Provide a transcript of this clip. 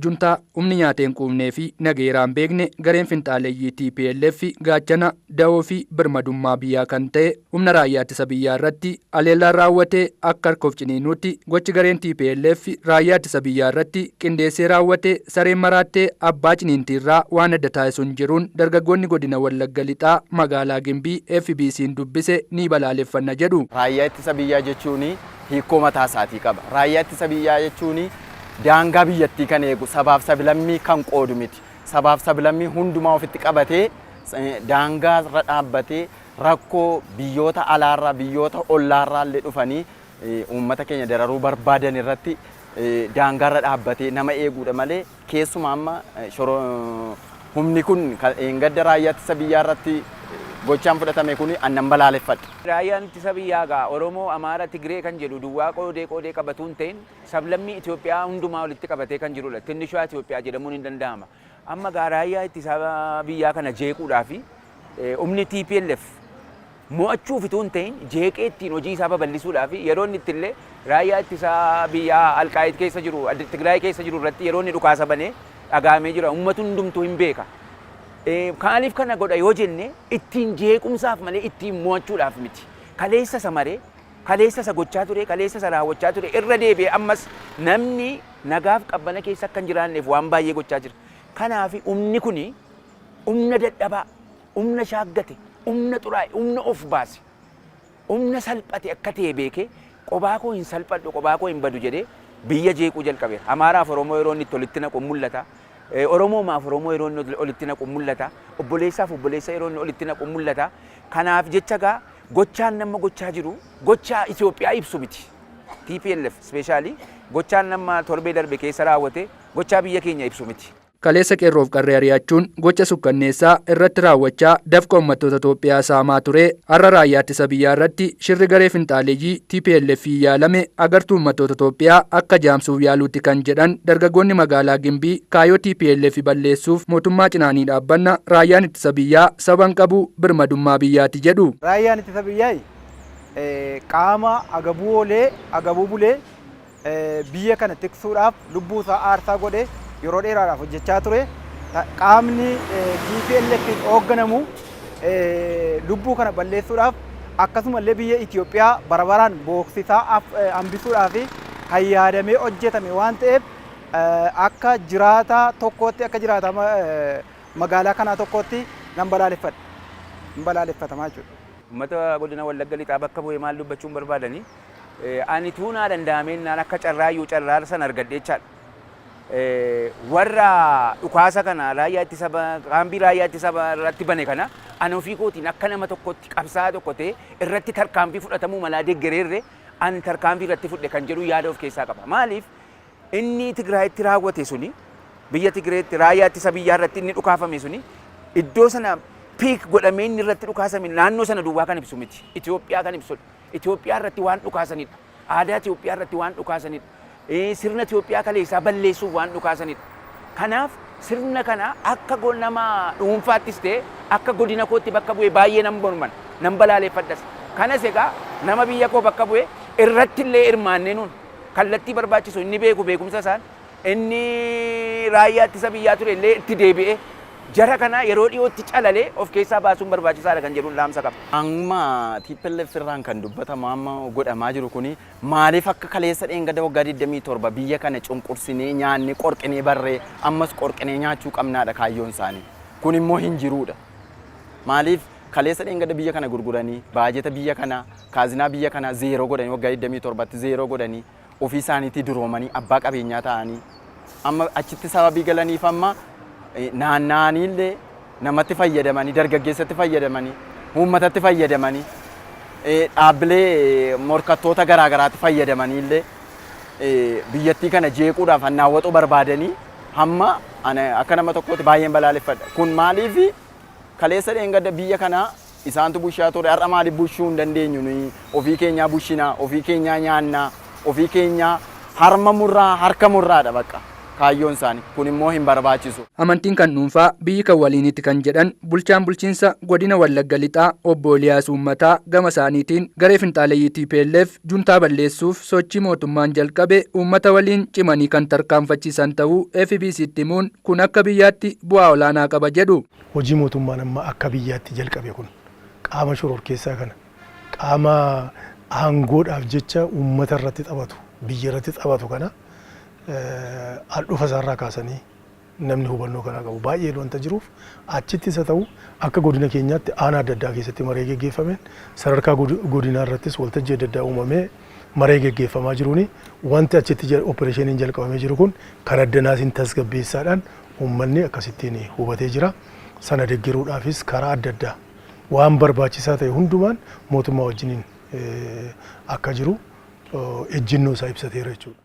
Juntaa humni nyaatee hin quufnee fi nageeraa hin beekne gareen finxaaleyyii TPLF gaachana, dahoo fi birmadummaa biyyaa kan ta'e humna raayyaa ittisa biyyaa irratti haleellaan raawwate akka harka of ciniinuutti gochi gareen TPLF raayyaa ittisa biyyaa irratti qindeessee raawwate sareen maraattee abbaa ciniintiirraa waan adda taasisu hin jiruun dargaggoonni godina Wallagga Lixaa magaalaa Gimbii FBC'n dubbise ni balaaleffanna jedhu. Raayyaa ittisa biyyaa jechuun hiikoo mataa isaatii qaba. Raayyaa ittisa biyyaa jechuun daangaa biyyattii kan eegu, sabaaf sablammii kan qoodu miti. Sabaaf sablammii hundumaa ofitti qabatee, daangaa irra dhaabbatee, rakkoo biyyoota alaarraa, biyyoota ollaarraa illee dhufanii uummata keenya dararuu barbaadan irratti daangaa irra dhaabbatee nama eeguudha malee, keessumaa amma humni kun gadda raayyaa ittisa biyyaa irratti gochaan fudhatame kun annan balaaleffadha. Raayyaan ittisa biyyaa egaa Oromoo, Amaara, Tigree kan jedhu duwwaa qoodee qoodee qabatuu hin ta'in, sablammii Itoophiyaa hundumaa walitti qabatee kan jirudha. Tinnishaa Itoophiyaa jedhamuun hin danda'ama. Amma egaa raayyaa ittisa biyyaa kana jeequudhaaf humni TPLF mo'achuuf utuu hin ta'in jeeqee ittiin hojii isaa babal'isuudhaaf yeroo inni itti illee raayyaa ittisa biyyaa Alqaayit keessa jiru, Tigraay keessa jiru irratti yeroo inni dhukaasa banee dhagahamee jira. Uummati hundumtuu hin beeka. Maaliif kana godha yoo jenne, ittiin jeequmsaaf malee ittiin mo'achuudhaaf miti. Kaleessa isa maree, kaleessa isa gochaa ture, kaleessa isa raawwachaa ture irra deebi'ee ammas namni nagaaf qabbana keessa akka hin jiraanneef waan baay'ee gochaa jira. Kanaaf humni kuni humna dadhabaa, humna shaaggate, humna xuraa'e, humna of baase, humna salphate akka ta'e beekee, qobaa koo hin salphadhu, qobaa koo hin badu jedhee biyya jeequu jalqabeera. Amaaraaf Oromoo yeroo inni itti walitti naqu mul'ata. Oromoomaaf Oromoo yeroo inni walitti naqu mul'ata. Obboleessaaf obboleessa yeroo inni walitti naqu mul'ata. Kanaaf jecha gaa gochaan nama gochaa jiru gochaa Itoophiyaa ibsu miti. TPLF especially gochaan nama torbee darbe keessa raawwate gochaa biyya keenya ibsu miti. Kaleessa qeerroof qarree ari'achuun gocha sukkanneessaa irratti raawwachaa dafqa uummattoota Itoophiyaa saamaa ture har'a raayyaa ittisa biyyaa irratti shirri garee finxaaleeyyii TPLF yaalame agartuu uummattoota Itoophiyaa akka jaamsuuf yaaluutti kan jedhan dargaggoonni magaalaa Gimbii, kaayyoo TPLF balleessuuf mootummaa cinaanii dhaabbanna, raayyaan ittisa biyyaa saban qabu, birmadummaa biyyaati jedhu. Raayyaan ittisa biyyaa qaama agabuu oolee agabuu bulee biyya kana tiksuudhaaf lubbuu isaa aarsaa godhe yeroo dheeraadhaaf hojjechaa ture. Qaamni TPLF hoogganamu lubbuu kana balleessuudhaaf, akkasumallee biyya Itoophiyaa bara baraan booksisaa hambisuudhaaf kan yaadamee hojjetame waan ta'eef, akka jiraataa tokkootti, akka jiraataa magaalaa kanaa tokkootti nan balaaleffadha. Hin balaaleffatamaa jechuudha. Uummata godina Wallagga Lixaa bakka bu'ee maal dubbachuun barbaadanii, ani tuunaa danda'ameen akka carraayyuu carraa sana argadhe jechaadha. Warra dhukaasa kana raayyaa ittisa kaambii raayyaa ittisa irratti bane kana ani ofii kootiin akka nama tokkotti, qabsaa'aa tokko ta'e, irratti tarkaanfii fudhatamuu malaa deeggareerre ani tarkaanfii irratti fudhe kan jedhu yaada of keessaa qaba. Maaliif, inni Tigraayitti raawwate suni, biyya Tigreetti raayyaa ittisa biyyaa irratti inni dhukaafame suni, iddoo sana piik godhamee inni irratti dhukaasame naannoo sana duwwaa kan ibsu miti. Itoophiyaa kan ibsudha. Itoophiyaa irratti waan dhukaasanidha. Aadaa Itoophiyaa irratti waan dhukaasanidha. Sirna Itoophiyaa kaleessaa balleessuuf waan dhukaasanidha. Kanaaf sirna kana akka nama dhuunfaattis ta'e akka godina kootti bakka bu'ee baay'ee nan morman, nan balaaleffadhas. Kanas egaa nama biyya koo bakka bu'ee irratti illee hirmaannee nuun kallattii barbaachisu inni beeku beekumsa isaan inni raayyaa ittisa biyyaa ture illee itti deebi'ee jara kana yeroo dhiyootti calalee of keessaa baasuun barbaachisaadha kan jedhuun dhaamsa qaba. Amma TPLF irraan kan dubbatamu, amma godhamaa jiru kuni maaliif akka kaleessa dheengadda waggaa 27 biyya kana cunqursinee nyaannee qorqinee barree ammas qorqinee nyaachuu qabnaadha kaayyoon isaanii. Kun immoo hin jiruudha. Maaliif, kaleessa dheengadda biyya kana gurguranii, baajeta biyya kanaa, kaazinaa biyya kanaa zeeroo godhanii, waggaa 27tti zeeroo godhanii, ofii isaaniitii duroomanii abbaa qabeenyaa ta'anii, amma achitti sababii galaniif amma naanna'anii illee namatti fayyadamanii, dargaggeessatti fayyadamanii, uummatatti fayyadamanii, dhaabbilee morkattoota garaa garaatti fayyadamanii illee biyyattii kana jeequudhaaf hannaawwaxuu barbaadanii, hamma akka nama tokkootti baay'een balaaleffadha. Kun maaliif, kaleessa dheengadda biyya kana isaantu bushaa ture, har'a maaliif bushuu hin dandeenyu? Nuyi ofii keenyaa bushinaa, ofii keenyaa nyaannaa, ofii keenyaa harma murraa, harka murraadha bakka. Kaayyoon isaanii kun immoo hin barbaachisu. Amantiin kan dhuunfaa, biyyi kan waliinitti kan jedhan bulchaan bulchiinsa godina Wallagga Lixaa obbo Eliyaas Uummataa gama isaaniitiin, garee finxaaleyyii TPLF juntaa balleessuuf sochii mootummaan jalqabe uummata waliin cimanii kan tarkaanfachiisan ta'uu FBCtti himuun, kun akka biyyaatti bu'aa olaanaa qaba jedhu. Hojii mootummaan amma akka biyyaatti jalqabe kun qaama shororkeessaa kana, qaama aangoodhaaf jecha uummata irratti taphatu, biyya irratti taphatu kana al dhufa isaarraa kaasanii namni hubannoo kanaa qabu baay'ee wanta jiruuf, achitti isa ta'u akka godina keenyaatti aanaa adda addaa keessatti maree geggeeffameen, sadarkaa godinaa irrattis waltajjii adda addaa uumamee maree geggeeffamaa jiruuni, wanti achitti opereeshiniin jalqabamee jiru kun kan addanaatiin tasgabbeessaadhaan uummanni akkasittiin hubatee jira. Sana deeggaruudhaafis karaa adda addaa waan barbaachisaa ta'e hundumaan mootummaa wajjiniin akka jiru ejjennoo isaa ibsateera jechuudha.